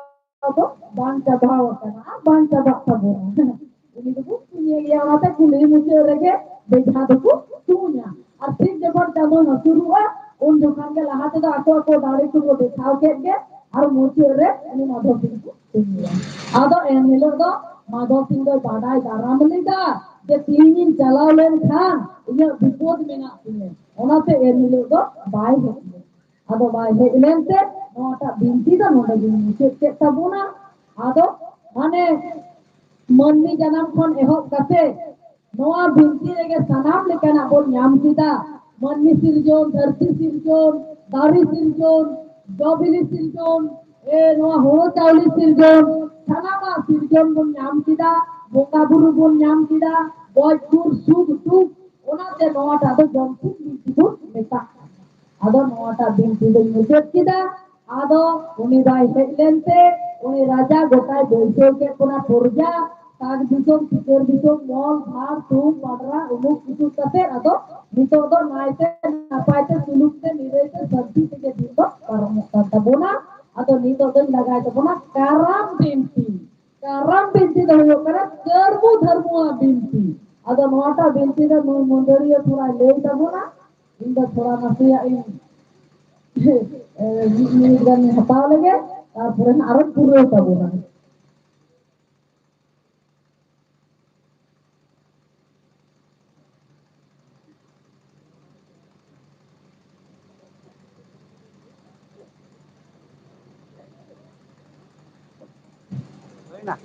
ᱫᱚ ᱵᱟᱝ ᱪᱟᱵᱟᱣ ᱟᱠᱟᱱᱟ ᱟᱨ ᱵᱟᱝ ᱪᱟᱵᱟᱜ ᱛᱟᱵᱚᱱᱟ᱾ ᱩᱱᱤ ᱫᱚᱠᱚ ᱛᱩᱧᱮ ᱜᱮᱭᱟ, ᱚᱱᱟᱛᱮ ᱠᱩᱞᱦᱤ ᱢᱩᱪᱟᱹᱫ ᱨᱮᱜᱮ ᱵᱮᱡᱷᱟ ᱫᱚᱠᱚ ᱛᱩᱧᱟ᱾ ᱟᱨ ᱴᱷᱤᱠ ᱡᱚᱠᱷᱚᱱ ᱪᱟᱸᱫᱳ ᱦᱟᱹᱥᱩᱨᱚᱜᱼᱟ, ᱩᱱ ᱡᱚᱠᱷᱚᱱ ᱜᱮ ᱞᱟᱦᱟ ᱛᱮᱫᱚ ᱟᱠᱚ ᱟᱠᱚ ᱫᱟᱲᱮ ᱠᱚᱠᱚ ᱫᱮᱠᱷᱟᱣ ᱠᱮᱫ ᱜᱮ, ᱟᱨ ᱢᱩᱪᱟᱹᱫ ᱨᱮ ᱩᱱᱤ ᱢᱟᱫᱷᱚ ᱥᱤᱝ ᱠᱚ ᱛᱩᱧᱮᱭᱟ᱾ ᱟᱫᱚ ᱮᱱ ᱦᱤᱞᱳᱜ ᱫᱚ ᱢᱟᱫᱷᱚ ᱥᱤᱝ ᱫᱚᱭ ᱵᱟᱰᱟᱭ ᱫᱟᱨᱟᱢ ᱞᱮᱫᱟ ᱡᱮ ᱛᱮᱦᱤᱧᱤᱧ ᱪᱟᱞᱟᱣ ᱞᱮᱱᱠᱷᱟᱱ ᱤᱧᱟᱹᱜ ᱵᱤᱯᱚᱫ ᱢᱮᱱᱟᱜ ᱛᱤᱧᱟᱹ, ᱚᱱᱟᱛᱮ ᱮᱱ ᱦᱤᱞᱳᱜ ᱫᱚ ᱵᱟᱭ ᱦᱮᱡ ᱞᱮᱱᱟ᱾ ᱟᱫᱚ ᱵᱟᱭ ᱦᱮᱡ ᱞᱮᱱᱛᱮ ᱱᱚᱣᱟᱴᱟᱜ ᱵᱤᱱᱛᱤ ᱫᱚ ᱱᱚᱰᱮ ᱜᱤᱧ ᱢᱩᱪᱟᱹᱫ ᱠᱮᱫ ᱛᱟᱵᱚᱱᱟ᱾ ᱟᱫᱚ ᱢᱟᱱᱮ ᱢᱟᱹᱱᱢᱤ ᱡᱟᱱᱟᱢ ᱠᱷᱚᱱ ᱮᱦᱚᱵ ᱠᱟᱛᱮ ᱱᱚᱣᱟ ᱵᱤᱱᱛᱤ ᱨᱮᱜᱮ ᱥᱟᱱᱟᱢ ᱞᱮᱠᱟᱱᱟᱜ ᱵᱚᱱ ᱧᱟᱢ ᱠᱮᱫᱟ᱾ ᱢᱟᱹᱱᱢᱤ ᱥᱤᱨᱡᱚᱱ, ᱫᱷᱟᱹᱨᱛᱤ ᱥᱤᱨᱡᱚᱱ, ᱫᱟᱨᱮ ᱥᱤᱨᱡᱚᱱ, ᱡᱚ ᱵᱤᱞᱤ ᱥᱤᱨᱡᱚᱱ, ᱮ, ᱱᱚᱣᱟ ᱦᱳᱲᱳ ᱪᱟᱣᱞᱮ ᱥᱤᱨᱡᱚᱱ, ᱥᱟᱱᱟᱢᱟᱜ ᱥᱤᱨᱡᱚᱱ ᱵᱚᱱ ᱧᱟᱢ ᱠᱮᱫᱟ, ᱵᱚᱸᱜᱟ ᱵᱩᱨᱩ ᱵᱚᱱ ᱧᱟᱢ ᱠᱮᱫᱟ, ᱜᱚᱡ ᱜᱩᱨ ᱥᱩᱠ ᱫᱩᱠ, ᱚᱱᱟᱛᱮ ᱱᱚᱣᱟᱴᱟᱜ ᱫᱚ ᱡᱚᱢᱥᱤᱢ ᱵᱤᱱᱛᱤ ᱵᱚᱱ ᱢᱮᱛᱟᱜ ᱠᱟᱱᱟ᱾ ᱟᱫᱚ ᱱᱚᱣᱟᱴᱟᱜ ᱵᱤᱱᱛᱤ ᱫᱚᱧ ᱢᱩᱪᱟᱹᱫ ᱠᱮᱫᱟ᱾ ᱟᱫᱚ ᱩᱱᱤ ᱵᱟᱭ ᱦᱮᱡ ᱞᱮᱱᱛᱮ ᱩᱱᱤ ᱨᱟᱡᱟ ᱜᱚᱴᱟᱭ ᱵᱟᱹᱭᱥᱟᱹᱣ ᱠᱮᱫ ᱵᱚᱱᱟ ᱯᱨᱚᱡᱟ, ᱛᱟᱠ ᱫᱤᱥᱚᱢ, ᱥᱤᱠᱟᱹᱨ ᱫᱤᱥᱚᱢ, ᱢᱚᱞ, ᱵᱷᱟᱲ, ᱛᱩᱢ, ᱯᱟᱰᱨᱟ, ᱩᱢᱩᱠ ᱩᱥᱩᱠ ᱠᱟᱛᱮ ᱟᱫᱚ ᱱᱤᱛᱚᱜ ᱫᱚ ᱱᱟᱭᱛᱮ ᱱᱟᱯᱟᱭ ᱛᱮ ᱥᱩᱞᱩᱠ ᱛᱮ ᱱᱤᱨᱟᱹᱭ ᱛᱮ ᱥᱟᱱᱛᱤ ᱛᱮᱜᱮ ᱫᱤᱱ ᱫᱚ ᱯᱟᱨᱚᱢᱚᱜ ᱠᱟᱱ ᱛᱟᱵᱚᱱᱟ᱾ ᱟᱫᱚ ᱱᱤᱛᱚᱜ ᱫᱚᱧ ᱞᱟᱜᱟᱭ ᱛᱟᱵᱚᱱᱟ ᱠᱟᱨᱟᱢ ᱵᱤᱱᱛᱤ᱾ ᱠᱟᱨᱟᱢ ᱵᱤᱱᱛᱤ ᱫᱚ ᱦᱩᱭᱩᱜ ᱠᱟᱱᱟ ᱠᱟᱹᱨᱢᱩ ᱫᱷᱟᱹᱨᱢᱩᱣᱟᱜ ᱵᱤᱱᱛᱤ᱾ ᱟᱫᱚ ᱱᱚᱣᱟᱴᱟᱜ ᱵᱤᱱᱛᱤ ᱫᱚ ᱱᱩᱭ ᱢᱟᱹᱫᱟᱹᱲᱤᱭᱟᱹ ᱛᱷᱚᱲᱟᱭ ᱞᱟᱹᱭ ᱛᱟᱵᱚᱱᱟ, ᱤᱧ ᱫᱚ ᱛᱷᱚᱲᱟ ᱱᱟᱥᱮᱭᱟᱜ ᱤᱧ ᱮ, ᱢᱤᱫ ᱢᱤᱱᱤᱴ ᱜᱟᱱ ᱦᱟᱛᱟᱣ ᱞᱮᱜᱮ, ᱛᱟᱨᱯᱚᱨᱮ ᱦᱟᱸᱜ ᱟᱨᱚ ᱯᱩᱨᱟᱹᱣ ᱛᱟᱵᱚᱱᱟ᱾ ᱮᱱᱟ᱾